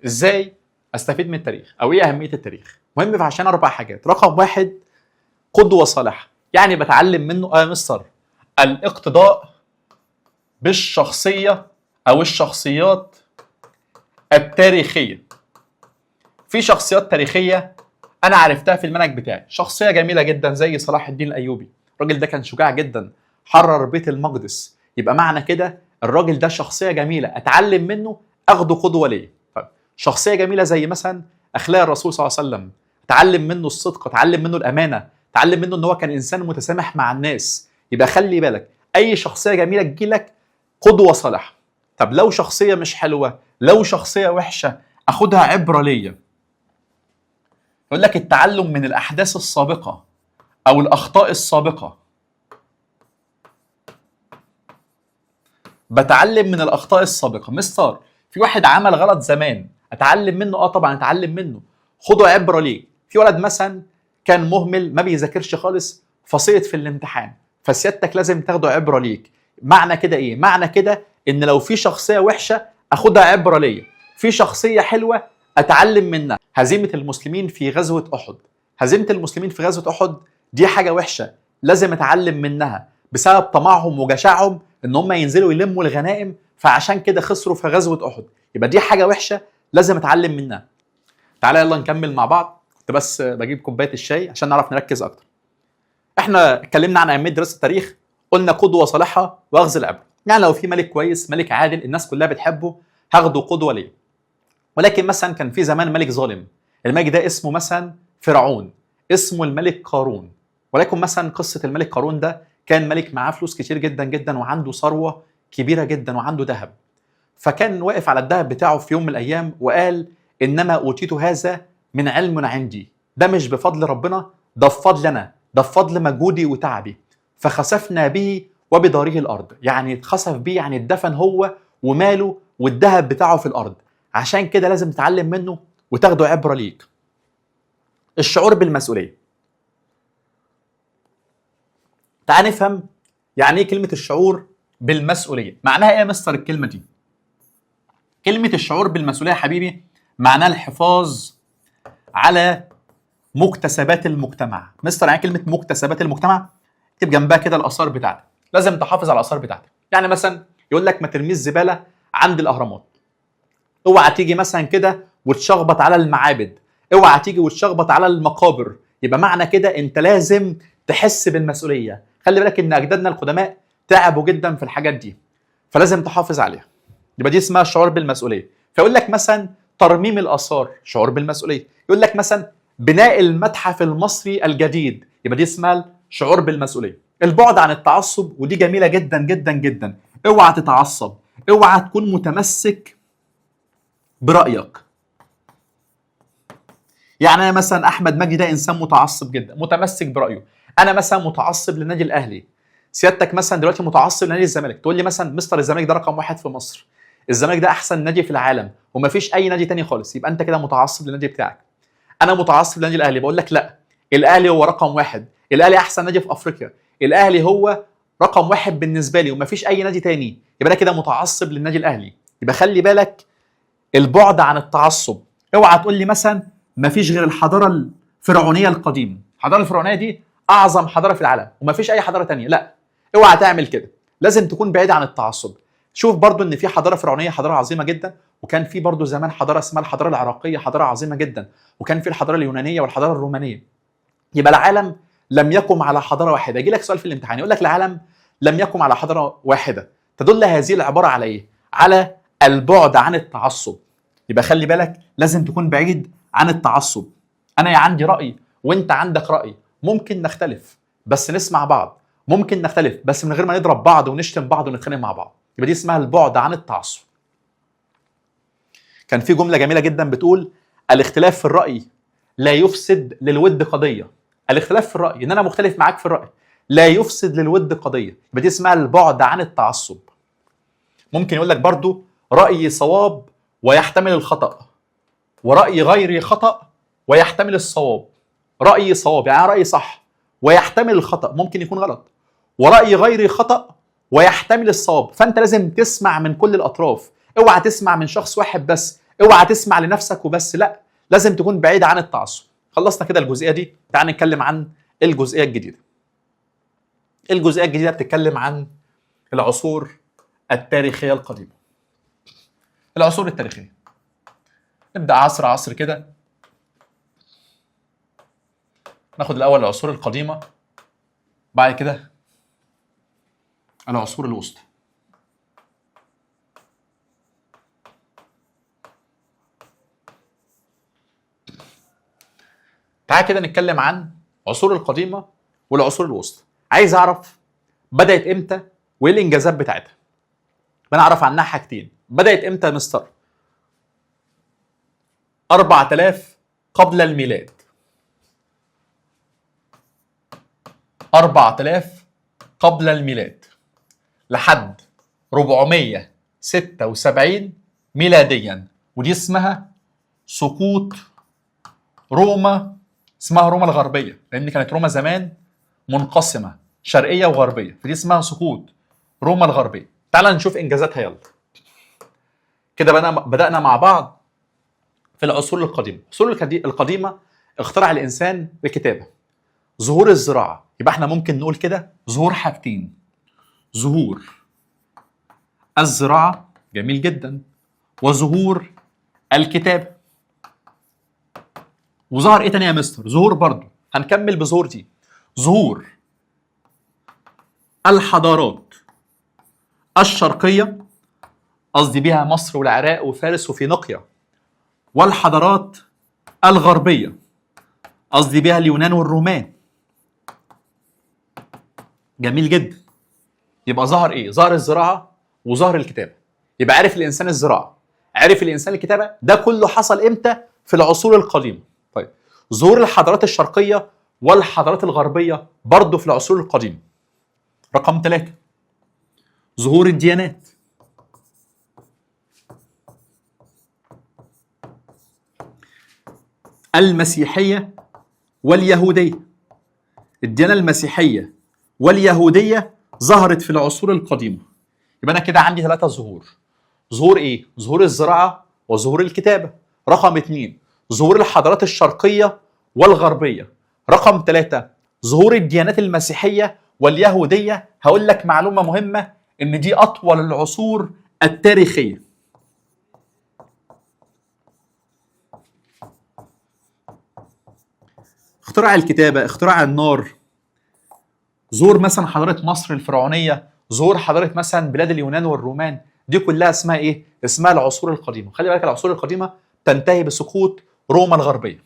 ازاي استفيد من التاريخ او ايه اهمية التاريخ. مهم عشان 4 حاجات. رقم 1 قدوة صالحه، يعني بتعلم منه يا مستر الاقتداء بالشخصية او الشخصيات التاريخية. في شخصيات تاريخية انا عرفتها في المنهج بتاعي، شخصية جميلة جدا زي صلاح الدين الايوبي، الراجل ده كان شجاع جدا، حرر بيت المقدس، يبقى معنى كده الراجل ده شخصية جميلة اتعلم منه، اخده قدوة ليا. طيب شخصية جميلة زي مثلا اخلاق الرسول صلى الله عليه وسلم، اتعلم منه الصدق، اتعلم منه الامانة، اتعلم منه ان هو كان انسان متسامح مع الناس. يبقى خلي بالك اي شخصية جميلة تجيلك قدوة صالحه. طب لو شخصية مش حلوة، لو شخصية وحشة، اخدها عبره ليا. يقول لك التعلم من الاحداث السابقة او الاخطاء السابقة. بتعلم من الاخطاء السابقة. مستر في واحد عمل غلط زمان اتعلم منه؟ طبعا اتعلم منه، خده عبره ليك. في ولد مثلا كان مهمل ما بيذاكرش خالص فسقط في الامتحان، فسيادتك لازم تاخده عبره ليك. معنى كده ايه؟ معنى كده ان لو في شخصية وحشة اخدها عبره ليا، في شخصية حلوة اتعلم منها. هزيمة المسلمين في غزوة احد، هزيمة المسلمين في غزوة احد دي حاجة وحشة لازم اتعلم منها، بسبب طمعهم وجشعهم ان هم ينزلوا يلموا الغنائم، فعشان كده خسروا في غزوة احد. يبقى دي حاجة وحشة لازم اتعلم منها. تعالى يلا نكمل مع بعض. كنت بس بجيب كوباية الشاي عشان نعرف نركز اكتر. احنا اتكلمنا عن اهمية دراسة التاريخ، قلنا قدوة صالحه واخذ العبرة. يعني لو في ملك كويس، ملك عادل، الناس كلها بتحبه، هاخده قدوة ليه. ولكن مثلا كان في زمان ملك ظالم، الملك ده اسمه مثلا فرعون، اسمه الملك قارون. ولكن مثلا قصة الملك قارون ده كان ملك معاه فلوس كتير جدا جدا، وعنده ثروة كبيرة جدا، وعنده ذهب. فكان واقف على الذهب بتاعه في يوم من الايام وقال انما اوتيت هذا من علم عندي، ده مش بفضل ربنا، ده بفضل انا، ده بفضل مجهودي وتعبي. فخسفنا به وبداره الارض، يعني اتخسف بيه، يعني اتدفن هو وماله والذهب بتاعه في الارض. عشان كده لازم تتعلم منه وتاخده عبره ليك. الشعور بالمسؤولية. تعال نفهم يعني ايه كلمة الشعور بالمسؤولية. معناها ايه يا مستر الكلمة دي؟ كلمة الشعور بالمسؤولية يا حبيبي معناها الحفاظ على مكتسبات المجتمع. مستر يعني كلمة مكتسبات المجتمع اكتب جنبها كده الاثار بتاعتك، لازم تحافظ على الاثار بتاعتك. يعني مثلا يقول لك ما ترميش زبالة عند الاهرامات، اوعى تيجي مثلا كده وتشخبط على المعابد، اوعى تيجي وتشخبط على المقابر. يبقى معنى كده انت لازم تحس بالمسؤولية. خلي بالك ان اجدادنا القدماء تعبوا جدا في الحاجات دي، فلازم تحافظ عليها. يبقى دي اسمها الشعور بالمسؤولية. فيقول لك مثلا ترميم الاثار شعور بالمسؤولية، يقول لك مثلا بناء المتحف المصري الجديد، يبقى دي اسمها شعور بالمسؤولية. البعد عن التعصب، ودي جميلة جدا جدا جدا. اوعى تتعصب، اوعى تكون متمسك برايك. يعني انا مثلا احمد مجدي ده انسان متعصب جدا، متمسك برايه. انا مثلا متعصب للنادي الاهلي، سيادتك مثلا دلوقتي متعصب لنادي الزمالك، تقول لي مثلا مستر الزمالك ده رقم 1 في مصر، الزمالك ده احسن نادي في العالم ومفيش اي نادي تاني خالص، يبقى انت كده متعصب للنادي بتاعك. انا متعصب للنادي الاهلي، بقول لك لا، الاهلي هو رقم 1، الاهلي احسن نادي في افريقيا، الاهلي هو رقم 1 بالنسبة لي ومفيش اي نادي تاني، يبقى انا كده متعصب للنادي الاهلي. يبقى خلي بالك البعد عن التعصب. اوعى تقول لي مثلا مفيش غير الحضارة الفرعونية القديمة، الحضارة الفرعونية دي اعظم حضارة في العالم ومفيش اي حضارة تانية، لا اوعى تعمل كده، لازم تكون بعيد عن التعصب. شوف برضو ان في حضارة فرعونيه حضارة عظيمة جدا، وكان في برضو زمان حضارة اسمها الحضارة العراقية حضارة عظيمة جدا، وكان في الحضارة اليونانية والحضارة الرومانية. يبقى العالم لم يقم على حضارة واحدة. يجي لك سؤال في الامتحان يقول لك العالم لم يقم على حضارة واحدة، تدل هذه العبارة على ايه؟ على البعد عن التعصب. يبقى خلي بالك لازم تكون بعيد عن التعصب. انا عندي راي وانت عندك راي، ممكن نختلف بس نسمع بعض، ممكن نختلف بس من غير ما نضرب بعض ونشتم بعض ونتخانق مع بعض. يبقى دي اسمها البعد عن التعصب. كان في جملة جميلة جدا بتقول الاختلاف في الراي لا يفسد للود قضية. الاختلاف في الراي، ان انا مختلف معاك في الراي، لا يفسد للود قضية. يبقى دي اسمها البعد عن التعصب. ممكن يقول لك برضو رايي صواب ويحتمل الخطا، وراي غيري خطا ويحتمل الصواب. رايي صواب يعني رايي صح ويحتمل الخطا، ممكن يكون غلط، وراي غيري خطا ويحتمل الصواب. فانت لازم تسمع من كل الاطراف. اوعى تسمع من شخص واحد بس، اوعى تسمع لنفسك وبس، لا، لازم تكون بعيد عن التعصب. خلصنا كده الجزئية دي، تعال نتكلم عن الجزئية الجديدة. الجزئية الجديدة بتتكلم عن العصور التاريخية القديمة. العصور التاريخية نبدا عصر عصر كده. ناخد الاول العصور القديمة، بعد كده العصور الوسطى. تعال كده نتكلم عن العصور القديمة والعصور الوسطى. عايز اعرف بدات امتى وايه الانجازات بتاعتها. بنعرف عنها حاجتين. بدات امتى يا مستر؟ 4000 قبل الميلاد. 4000 قبل الميلاد لحد 476 ميلاديا، ودي اسمها سقوط روما، اسمها روما الغربية، لأن كانت روما زمان منقسمة شرقية وغربية، فدي اسمها سقوط روما الغربية. تعال نشوف إنجازاتها يلا. كده بدأنا مع بعض في العصور القديمة. العصور القديمة اخترع الإنسان الكتابة، ظهور الزراعة. يبقى احنا ممكن نقول كده ظهور حاجتين: ظهور الزراعة، جميل جدا، وظهور الكتابة. وظهر ايه تاني يا مستر؟ ظهور برضو، هنكمل بظهور دي، ظهور الحضارات الشرقية، قصدي بيها مصر والعراق وفارس وفينيقيا، والحضارات الغربية، قصدي بيها اليونان والرومان. جميل جدا. يبقى ظهر ايه؟ ظهر الزراعة وظهر الكتابة. يبقى عرف الإنسان الزراعة، عرف الإنسان الكتابة. ده كله حصل امتى؟ في العصور القديمة. طيب ظهور الحضارات الشرقية والحضارات الغربية برضه في العصور القديمة. رقم 3 ظهور الديانات. المسيحية واليهودية. الديانة المسيحية واليهودية ظهرت في العصور القديمة. يبقى أنا كده عندي 3 ظهور. ظهور إيه؟ ظهور الزراعة وظهور الكتابة. رقم 2 ظهور الحضارات الشرقية والغربية. رقم 3 ظهور الديانات المسيحية واليهودية. هقول لك معلومة مهمة، إن دي أطول العصور التاريخية. اختراع الكتابة، اختراع النار، ظهور مثلا حضارة مصر الفرعونية، ظهور حضارة مثلا بلاد اليونان والرومان، دي كلها اسمها ايه؟ اسمها العصور القديمة. خلي بالك العصور القديمة تنتهي بسقوط روما الغربية.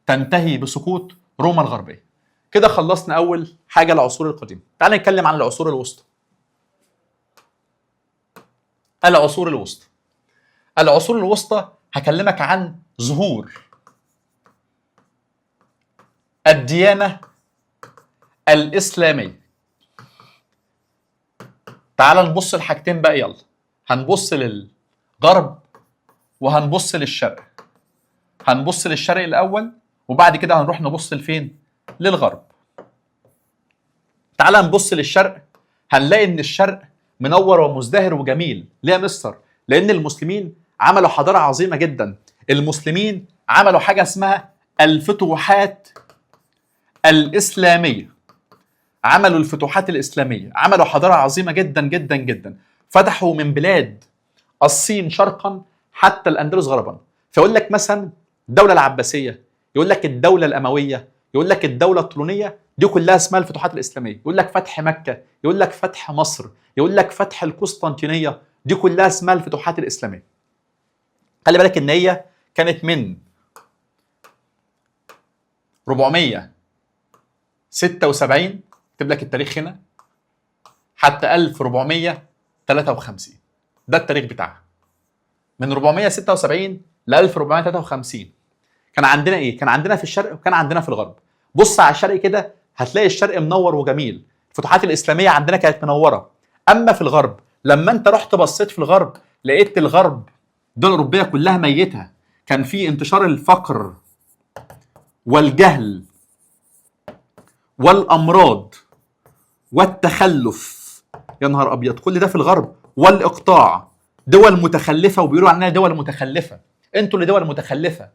تنتهي بسقوط روما الغربية. كده خلصنا أول حاجة العصور القديمة. تعال نتكلم عن العصور الوسطى. العصور الوسطى. العصور الوسطى هكلمك عن ظهور الديانة الإسلامية. تعال نبص الحاجتين بقى يلا. هنبص للغرب وهنبص للشرق. هنبص للشرق الأول وبعد كده هنروح نبص لفين؟ للغرب. تعال نبص للشرق، هنلاقي إن الشرق منور ومزدهر وجميل. ليه يا مستر؟ لأن المسلمين عملوا حضارة عظيمة جدا. المسلمين عملوا حاجة اسمها الفتوحات الإسلامية. عملوا الفتوحات الإسلامية، عملوا حضارة عظيمة جدا جدا جدا. فتحوا من بلاد الصين شرقا حتى الأندلس غربا. فيقول لك مثلا الدولة العباسية، يقول لك الدولة الأموية، يقول لك الدولة الطولونية، دي كلها اسمها الفتوحات الإسلامية. يقول لك فتح مكة، يقول لك فتح مصر، يقول لك فتح القسطنطينية، دي كلها اسمها الفتوحات الإسلامية. خلي بالك إن هي كانت من 476، اكتب لك التاريخ هنا، حتى 1453. ده التاريخ بتاعها من 476 ل 1453. كان عندنا ايه؟ كان عندنا في الشرق وكان عندنا في الغرب. بص على الشرق كده هتلاقي الشرق منور وجميل، الفتوحات الإسلامية عندنا كانت منورة. أما في الغرب لما أنت رحت بصيت في الغرب لقيت الغرب الدول الأوروبية كلها ميتة. كان في انتشار الفقر والجهل والأمراض والتخلف، يا نهار أبيض، كل ده في الغرب، والإقطاع، دول متخلفة، وبيقولوا عنها دول متخلفة. انتوا اللي دول متخلفة.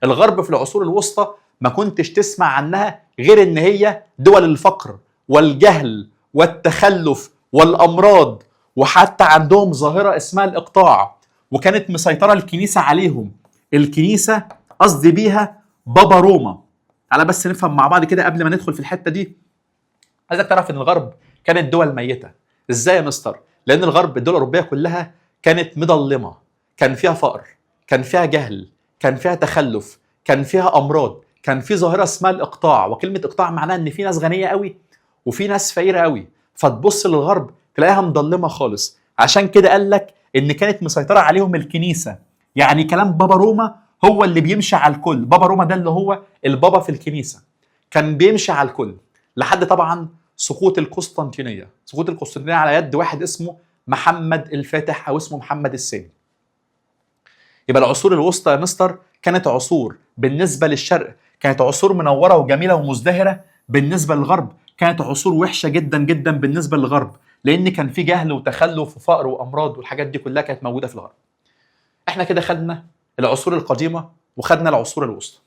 الغرب في العصور الوسطى ما كنتش تسمع عنها غير ان هي دول الفقر والجهل والتخلف والامراض، وحتى عندهم ظاهره اسمها الاقطاع، وكانت مسيطرة الكنيسة عليهم. الكنيسة قصدي بيها بابا روما. تعالى بس نفهم مع بعض كده قبل ما ندخل في الحتة دي. عايزك تعرف ان الغرب كانت دول ميته. ازاي يا مستر؟ لان الغرب الدول الاوروبية كلها كانت مضلمه، كان فيها فقر، كان فيها جهل، كان فيها تخلف، كان فيها امراض، كان في ظاهره اسمها الاقطاع. وكلمه اقطاع معناها ان في ناس غنية قوي وفي ناس فقيرة قوي. فتبص للغرب تلاقيها مضلمه خالص. عشان كده قال لك ان كانت مسيطرة عليهم الكنيسة، يعني كلام بابا روما هو اللي بيمشي على الكل. بابا روما ده اللي هو البابا في الكنيسة، كان بيمشي على الكل لحد طبعا سقوط القسطنطينية. سقوط القسطنطينية على يد واحد اسمه محمد الفاتح او اسمه محمد الثاني. يبقى العصور الوسطى يا مستر كانت عصور بالنسبة للشرق كانت عصور منورة وجميلة ومزدهره، بالنسبة للغرب كانت عصور وحشة جدا جدا بالنسبة للغرب، لان كان في جهل وتخلف وفقر وامراض والحاجات دي كلها كانت موجودة في الغرب. احنا كده خدنا العصور القديمة وخدنا العصور الوسطى.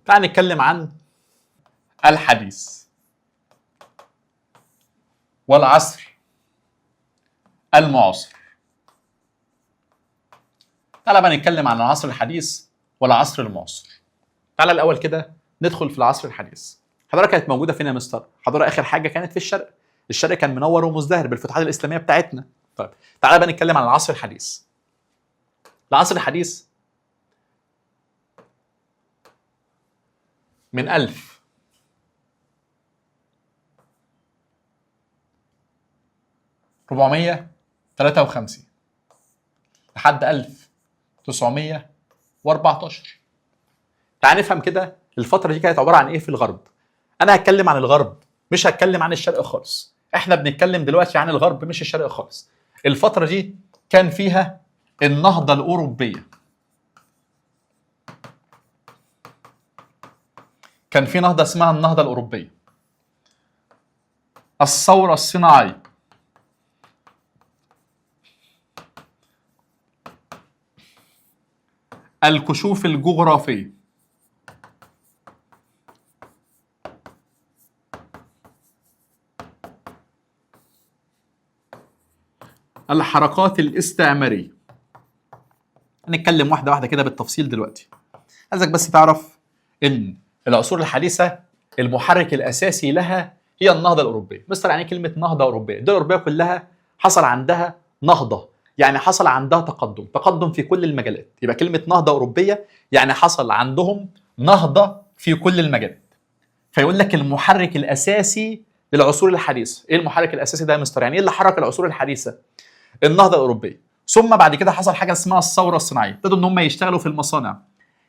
تعال نتكلم عن الحديث والعصر المعاصر. تعال بقى نتكلم عن العصر الحديث والعصر المعاصر. تعال الاول كده ندخل في العصر الحديث. الحضارة كانت موجودة فين يا مستر؟ الحضارة اخر حاجة كانت في الشرق. الشرق كان منور ومزدهر بالفتوحات الاسلامية بتاعتنا. طيب تعال بقى نتكلم عن العصر الحديث. العصر الحديث من 1453 لحد 1914. تعال نفهم كده الفترة دي كانت عبارة عن ايه في الغرب. انا هتكلم عن الغرب مش هتكلم عن الشرق خالص. احنا بنتكلم دلوقتي عن الغرب مش الشرق خالص. الفترة دي كان فيها النهضة الأوروبية. كان في نهضة اسمها النهضة الأوروبية، الثورة الصناعية، الكشوف الجغرافية، الحركات الاستعمارية. هنتكلم واحدة واحدة كده بالتفصيل دلوقتي. عايزك بس تعرف إن العصور الحديثة المحرك الأساسي لها هي النهضة الأوروبية. مستر يعني كلمة نهضة أوروبية؟ الدول الأوروبية كلها حصل عندها نهضة، يعني حصل عندها تقدم، تقدم في كل المجالات. يبقى كلمة نهضة أوروبية يعني حصل عندهم نهضة في كل المجالات. فيقول لك المحرك الأساسي للعصور الحديثة. إيه المحرك الأساسي ده يا مستر؟ يعني إيه اللي حرك العصور الحديثة؟ النهضة الأوروبية. ثم بعد كده حصل حاجة اسمها الثورة الصناعية. ابتدوا إن هم يشتغلوا في المصانع،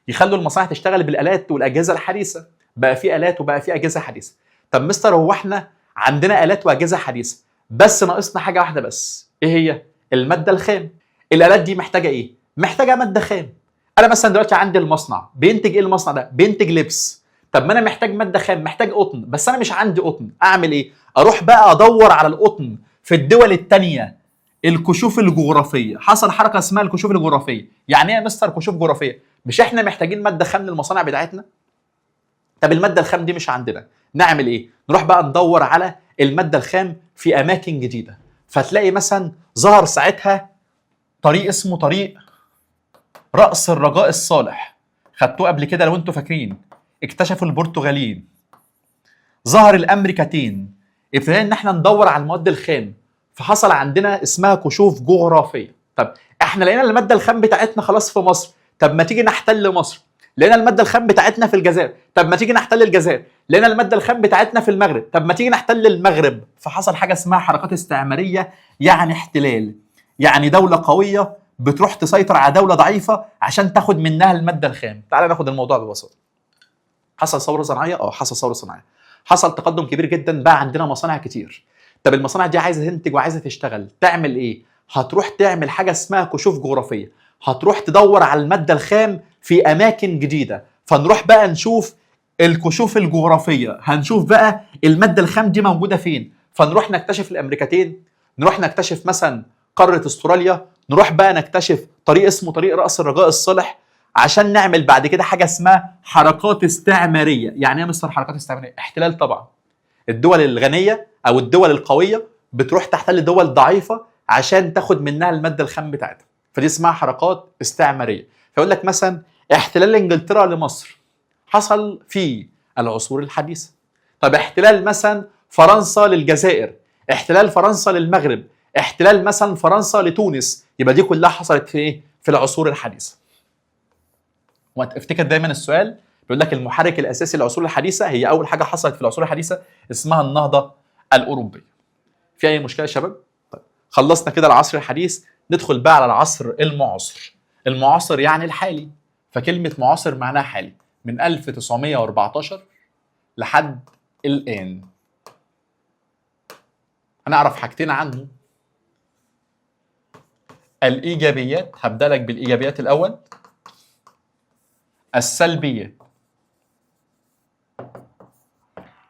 يخلوا المصانع تشتغل بالآلات والأجهزة الحديثة. بقى في آلات وبقى في أجهزة حديثة. طب مستر هو احنا عندنا آلات وأجهزة حديثة، بس ناقصنا حاجة واحدة بس، إيه هي؟ المادة الخام. الآلات دي محتاجة إيه؟ محتاجة مادة خام. أنا مثلا دلوقتي عندي المصنع، بينتج إيه المصنع ده؟ بينتج لبس. طب ما أنا محتاج مادة خام، محتاج قطن، بس أنا مش عندي قطن، أعمل إيه؟ أروح بقى أدور على القطن في الدول التانية. الكشوف الجغرافية، حصل حركة اسمها الكشوف الجغرافية. يعني إيه يا مستر كشوف جغرافية؟ مش إحنا محتاجين مادة خام للمصانع بتاعتنا؟ طب المادة الخام دي مش عندنا، نعمل إيه؟ نروح بقى ندور على المادة الخام في أماكن جديدة. فتلاقي مثلا ظهر ساعتها طريق اسمه طريق رأس الرجاء الصالح، خدتوه قبل كده لو انتوا فاكرين، اكتشفوا البرتغاليين. ظهر الامريكتين، ابتدينا ان احنا ندور على المواد الخام، فحصل عندنا اسمها كشوف جغرافية. طب احنا لقينا المادة الخام بتاعتنا خلاص في مصر، طب ما تيجي نحتل مصر. لقينا المادة الخام بتاعتنا في الجزائر، طب ما تيجي نحتل الجزائر. لقينا المادة الخام بتاعتنا في المغرب، طب ما تيجي نحتل المغرب. فحصل حاجة اسمها حركات استعماريه، يعني احتلال، يعني دولة قوية بتروح تسيطر على دولة ضعيفة عشان تاخد منها المادة الخام. تعال ناخد الموضوع ببساطة. حصل ثورة صناعية؟ حصل ثورة صناعية. حصل تقدم كبير جدا، بقى عندنا مصانع كتير. طب المصانع دي عايزه تنتج وعايزه تشتغل، تعمل ايه؟ هتروح تعمل حاجة اسمها كشوف جغرافية، هتروح تدور على المادة الخام في اماكن جديدة. فنروح بقى نشوف الكشوف الجغرافية، هنشوف بقى المادة الخام دي موجودة فين. فنروح نكتشف الامريكتين، نروح نكتشف مثلا قارة استراليا، نروح بقى نكتشف طريق اسمه طريق راس الرجاء الصالح، عشان نعمل بعد كده حاجة اسمها حركات استعماريه. يعني ايه يا مستر حركات استعماريه؟ احتلال طبعا. الدول الغنية او الدول القوية بتروح تحتل دول ضعيفة عشان تاخد منها المادة الخام بتاعتها، فدي اسمها حركات استعماريه. فيقول لك مثلا احتلال انجلترا لمصر حصل في العصور الحديثة. طب احتلال مثلا فرنسا للجزائر، احتلال فرنسا للمغرب، احتلال مثلا فرنسا لتونس، يبقى دي كلها حصلت في ايه؟ في العصور الحديثة. وافتكر دايما السؤال بيقول لك المحرك الاساسي للعصور الحديثة، هي اول حاجة حصلت في العصور الحديثة اسمها النهضة الاوروبية. في اي مشكلة يا شباب؟ طيب خلصنا كده العصر الحديث، ندخل بقى على العصر المعاصر. المعاصر يعني الحالي، فكلمه معاصر معناها حالي، من 1914 لحد الان. هنعرف حاجتين عنه، الايجابيات، هبدا لك بالايجابيات الاول، السلبيات.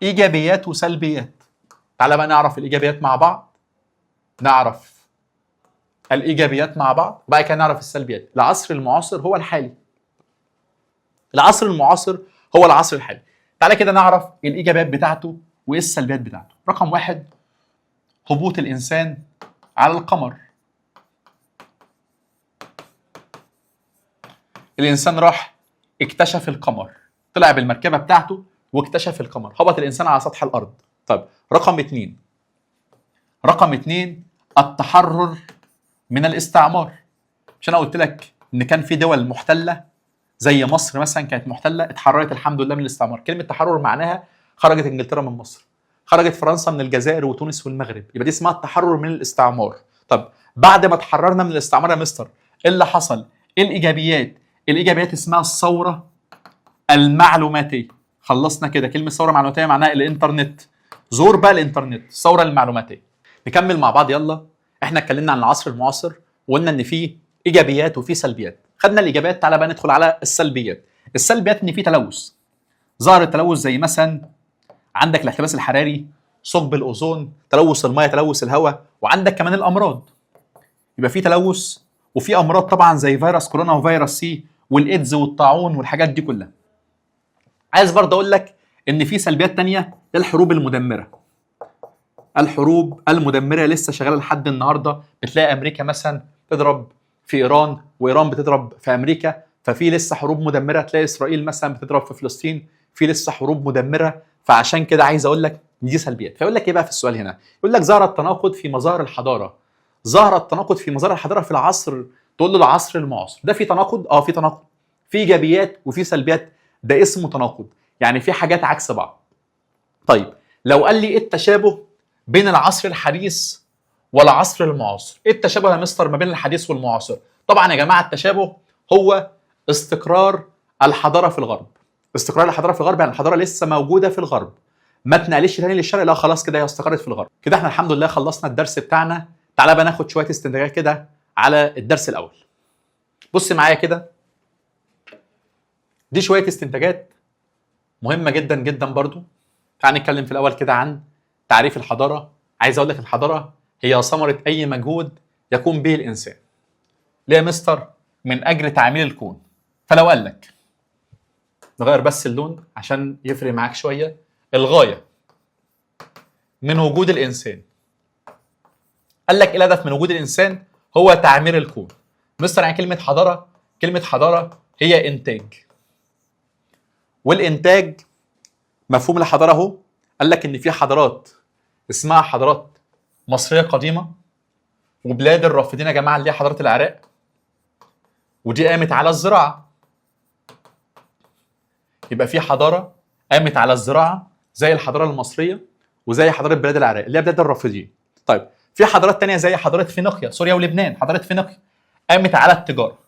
ايجابيات وسلبيات. تعالى بقى نعرف الايجابيات مع بعض، نعرف الايجابيات مع بعض، وبعد كده نعرف السلبيات. العصر المعاصر هو الحالي. العصر المعاصر هو العصر الحالي. تعالى كده نعرف الايجابيات بتاعته وايه السلبيات بتاعته. رقم واحد، هبوط الانسان على القمر. الانسان راح اكتشف القمر، طلع بالمركبه بتاعته واكتشف القمر، هبط الانسان على سطح الارض. طيب رقم اتنين، رقم اتنين التحرر من الاستعمار. مش انا قلت لك ان كان في دول محتلة زي مصر مثلا كانت محتلة، اتحررت الحمد لله من الاستعمار. كلمة تحرر معناها خرجت انجلترا من مصر، خرجت فرنسا من الجزائر وتونس والمغرب، يبقى دي اسمها التحرر من الاستعمار. طب بعد ما تحررنا من الاستعمار يا مستر ايه اللي حصل؟ ايه الايجابيات؟ الايجابيات اسمها الثورة المعلوماتيه. خلصنا كده، كلمة ثورة معلوماتيه معناها الانترنت، زور بقى الانترنت، الثورة المعلوماتيه. نكمل مع بعض يلا. احنا اتكلمنا عن العصر المعاصر وقلنا ان فيه ايجابيات وفيه سلبيات. خدنا الايجابيات، تعالى بقى ندخل على السلبيات. السلبيات ان فيه تلوث، ظهر التلوث زي مثلا عندك الاحتباس الحراري، ثقب الاوزون، تلوث المية، تلوث الهواء، وعندك كمان الامراض. يبقى فيه تلوث وفي امراض طبعا زي فيروس كورونا وفيروس سي والايدز والطاعون والحاجات دي كلها. عايز برضه اقول لك ان في سلبيات تانية، الحروب المدمرة. الحروب المدمرة لسه شغالة لحد النهارده، بتلاقي امريكا مثلا تضرب في ايران وايران بتضرب في امريكا، ففي لسه حروب مدمرة. تلاقي اسرائيل مثلا بتضرب في فلسطين، في لسه حروب مدمرة. فعشان كده عايز اقول لك دي سلبيات. فيقول لك ايه بقى في السؤال هنا؟ يقول لك ظهر التناقض في مظاهر الحضارة. ظهر التناقض في مظاهر الحضارة في العصر، تقول له العصر المعاصر ده في تناقض؟ في تناقض، في ايجابيات وفي سلبيات، ده اسمه تناقض، يعني في حاجات عكس بعض. طيب لو قال لي ايه التشابه بين العصر الحديث والعصر المعاصر؟ ايه التشابه يا مستر ما بين الحديث والمعاصر؟ طبعا يا جماعة التشابه هو استقرار الحضارة في الغرب. استقرار الحضارة في الغرب يعني الحضارة لسه موجودة في الغرب، ما اتنقلتش تاني للشرق، لا خلاص كده هي استقرت في الغرب. كده احنا الحمد لله خلصنا الدرس بتاعنا. تعالى بقى ناخد شوية استنتاجات كده على الدرس الاول. بص معايا كده، دي شوية استنتاجات مهمة جدا جدا برضو. تعال نتكلم في الاول كده عن تعريف الحضارة. عايز اقول لك الحضارة هي ثمره اي مجهود يقوم به الانسان. ليه يا مستر؟ من اجل تعمير الكون. فلو قال لك نغير بس اللون عشان يفرق معاك شوية، الغاية من وجود الانسان، قال لك ايه الهدف من وجود الانسان؟ هو تعمير الكون. مستر يعني كلمة حضارة، كلمة حضارة هي انتاج، والانتاج مفهوم الحضارة اهو. قال لك ان في حضارات اسمها حضارات مصرية قديمة، وبلاد الرافدين يا جماعة اللي هي حضارة العراق، ودي قامت على الزراعة. يبقى في حضارة قامت على الزراعة زي الحضارة المصرية وزي حضارة بلاد العراق اللي هي بلاد الرافدين. طيب في حضارات تانية زي حضارة فينيقيا، سوريا ولبنان، حضارة فينيقيا قامت على التجارة.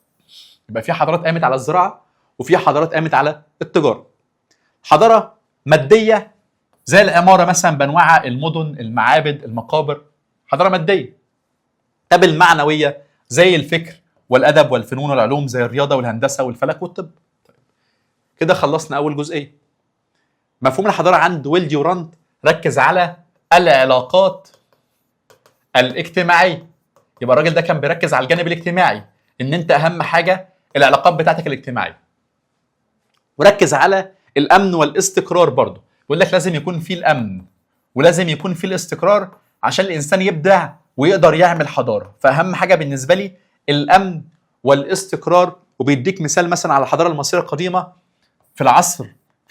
يبقى في حضارات قامت على الزراعة وفي حضارات قامت على التجارة. حضارة مادية زي العمارة مثلا بانواعها، المدن، المعابد، المقابر، حضارة مادية. طب المعنوية زي الفكر والادب والفنون والعلوم، زي الرياضة والهندسة والفلك والطب. طيب كده خلصنا اول جزئية. مفهوم الحضارة عند ويل ديورانت ركز على العلاقات الاجتماعية. يبقى الراجل ده كان بيركز على الجانب الاجتماعي، ان انت اهم حاجة العلاقات بتاعتك الاجتماعية. وركز على الامن والاستقرار برضه، بيقول لك لازم يكون في الامن ولازم يكون في الاستقرار عشان الانسان يبدع ويقدر يعمل حضارة. فاهم حاجة بالنسبة لي الامن والاستقرار. وبيديك مثال مثلا على الحضارة المصرية القديمة في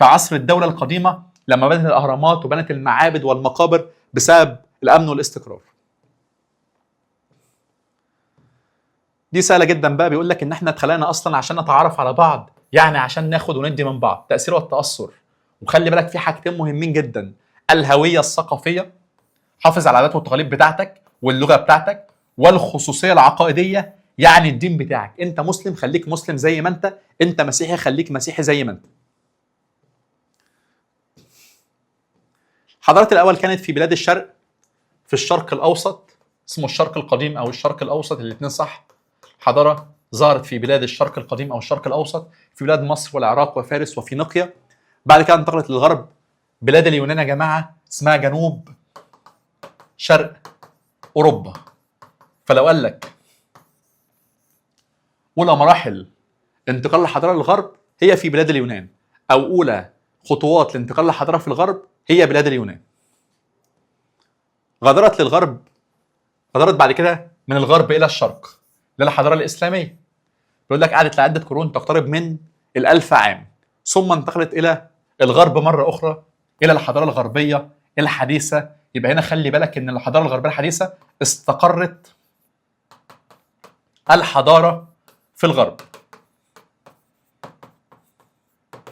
عصر الدولة القديمة لما بنت الاهرامات وبنت المعابد والمقابر بسبب الامن والاستقرار. دي سهلة جدا بقى، بيقول لك ان احنا اتخلقنا اصلا عشان نتعرف على بعض، يعني عشان ناخد وندي من بعض، تاثير والتاثر. وخلي بالك في حاجتين مهمين جدا، الهوية الثقافية، حافظ على العادات والتقاليد بتاعتك واللغة بتاعتك، والخصوصيه العقائديه، يعني الدين بتاعك، انت مسلم خليك مسلم زي ما انت، انت مسيحي خليك مسيحي زي ما انت. حضارة الاول كانت في بلاد الشرق، في الشرق الاوسط، اسمه الشرق القديم او الشرق الاوسط، الاثنين صح. حضارة ظهرت في بلاد الشرق القديم او الشرق الاوسط، في بلاد مصر والعراق وفارس وفينيقيا. بعد كده انتقلت للغرب، بلاد اليونان يا جماعة اسمها جنوب شرق اوروبا. فلو قال لك اولى مراحل انتقال الحضارة للغرب هي في بلاد اليونان، او اولى خطوات لانتقال الحضارة في الغرب هي بلاد اليونان. غادرت للغرب، غادرت بعد كده من الغرب الى الشرق للحضاره الاسلامية. بيقول لك قعدت لعدة قرون تقترب من 1000 عام، ثم انتقلت الى الغرب مرة اخرى الى الحضارة الغربية الحديثة. يبقى هنا خلي بالك ان الحضارة الغربية الحديثة استقرت الحضارة في الغرب.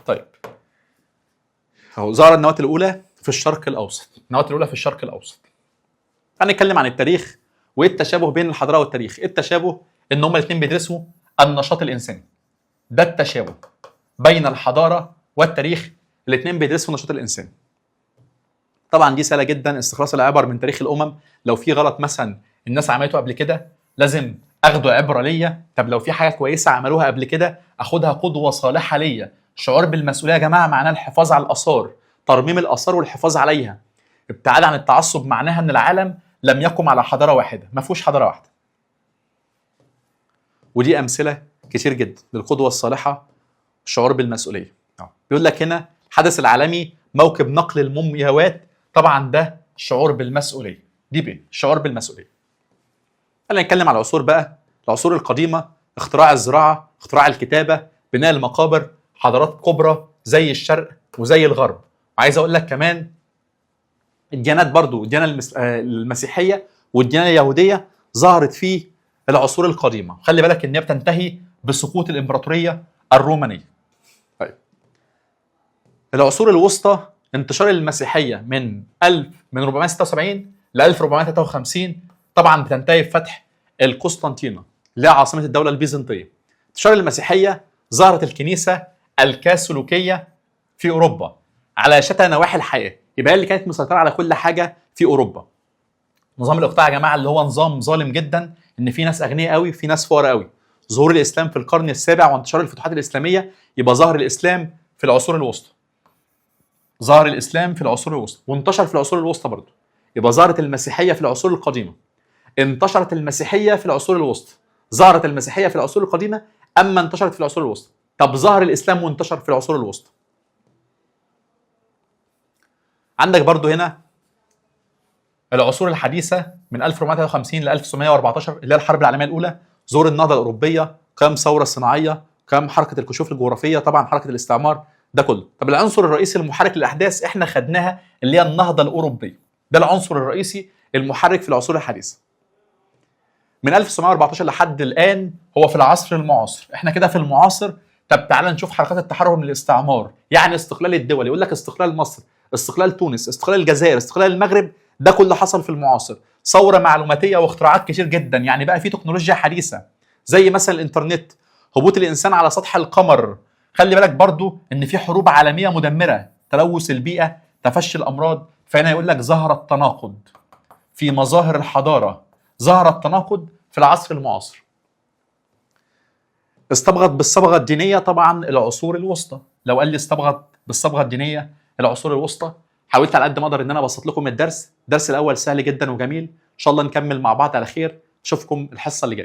طيب اهو ظهر النواة الاولى في الشرق الاوسط، النواة الاولى في الشرق الاوسط. هنتكلم عن التاريخ وايه التشابه بين الحضارة والتاريخ. ايه التشابه؟ ان هما الاثنين بيدرسوا النشاط الانساني. ده التشابه بين الحضارة والتاريخ، الاثنين بيدرسوا النشاط الانساني. طبعا دي سهلة جدا، استخلاص العبر من تاريخ الامم. لو في غلط مثلا الناس عملته قبل كده لازم اخده عبره ليا. طب لو في حاجة كويسة عملوها قبل كده اخدها قدوة صالحه ليا. شعور بالمسؤولية يا جماعة معناه الحفاظ على الاثار، ترميم الاثار والحفاظ عليها. ابتعاد عن التعصب معناها ان العالم لم يقم على حضارة واحدة، ما فيهوش حضارة واحدة. ودي امثلة كتير جدا للقدوه الصالحة، الشعور بالمسؤولية. بيقول لك هنا الحدث العالمي موكب نقل المومياوات، طبعا ده شعور بالمسؤولية، دي بيه الشعور بالمسؤولية. خلينا نتكلم على العصور بقى، العصور القديمة، اختراع الزراعة، اختراع الكتابة، بناء المقابر، حضارات كبرى زي الشرق وزي الغرب. وعايز اقول لك كمان الديانات برضو، الديانة المسيحية والديانة اليهودية ظهرت في العصور القديمة. خلي بالك ان هي بتنتهي بسقوط الامبراطورية الرومانية. طيب العصور الوسطى، انتشار المسيحية من 476 ل 1453، طبعا بتنتهي بفتح القسطنطينه اللي هي عاصمة الدولة البيزنطيه. انتشار المسيحية، ظهرت الكنيسة الكاثوليكية في اوروبا على شتى نواحي الحياة، يبقى هي اللي كانت مسيطرة على كل حاجة في اوروبا. نظام الاقطاع يا جماعة اللي هو نظام ظالم جدا، ان في ناس اغنياء قوي في ناس فقراء قوي. ظهور الاسلام في القرن السابع وانتشار الفتوحات الاسلامية، يبقى ظهر الاسلام في العصور الوسطى. ظهر الاسلام في العصور الوسطى وانتشر في العصور الوسطى برضه. يبقى ظهرت المسيحية في العصور القديمة، انتشرت المسيحية في العصور الوسطى، ظهرت المسيحية في العصور القديمة، اما انتشرت في العصور الوسطى. طب ظهر الاسلام وانتشر في العصور الوسطى. عندك برضو هنا العصور الحديثة من 1453 ل 1914 اللي هي الحرب العالمية الاولى، ظهور النهضة الاوروبية، قيام ثورة صناعية، قيام حركة الكشوف الجغرافية، طبعا حركة الاستعمار، ده كله. طب العنصر الرئيسي المحرك للاحداث احنا خدناها اللي هي النهضة الاوروبية، ده العنصر الرئيسي المحرك في العصور الحديثة. من 1914 لحد الان هو في العصر المعاصر، احنا كده في المعاصر. طب تعالى نشوف حركات التحرر من الاستعمار، يعني استقلال الدول، يقول لك استقلال مصر، استقلال تونس، استقلال الجزائر، استقلال المغرب، ده كله حصل في المعاصر. ثورة معلوماتيه واختراعات كتير جدا، يعني بقى في تكنولوجيا حديثه زي مثلا الانترنت، هبوط الانسان على سطح القمر. خلي بالك برضو ان في حروب عالمية مدمرة، تلوث البيئة، تفشي الامراض. فهنا يقول لك ظهر التناقض في مظاهر الحضارة، ظهر التناقض في العصر المعاصر. استبغت بالصبغه الدينية طبعا العصور الوسطى. لو قال لي استبغت بالصبغه الدينية العصور الوسطى، حاولت على قد ما اقدر ان انا ابسط لكم الدرس. الدرس الاول سهل جدا وجميل. ان شاء الله نكمل مع بعض على خير. اشوفكم الحصة اللي جاية.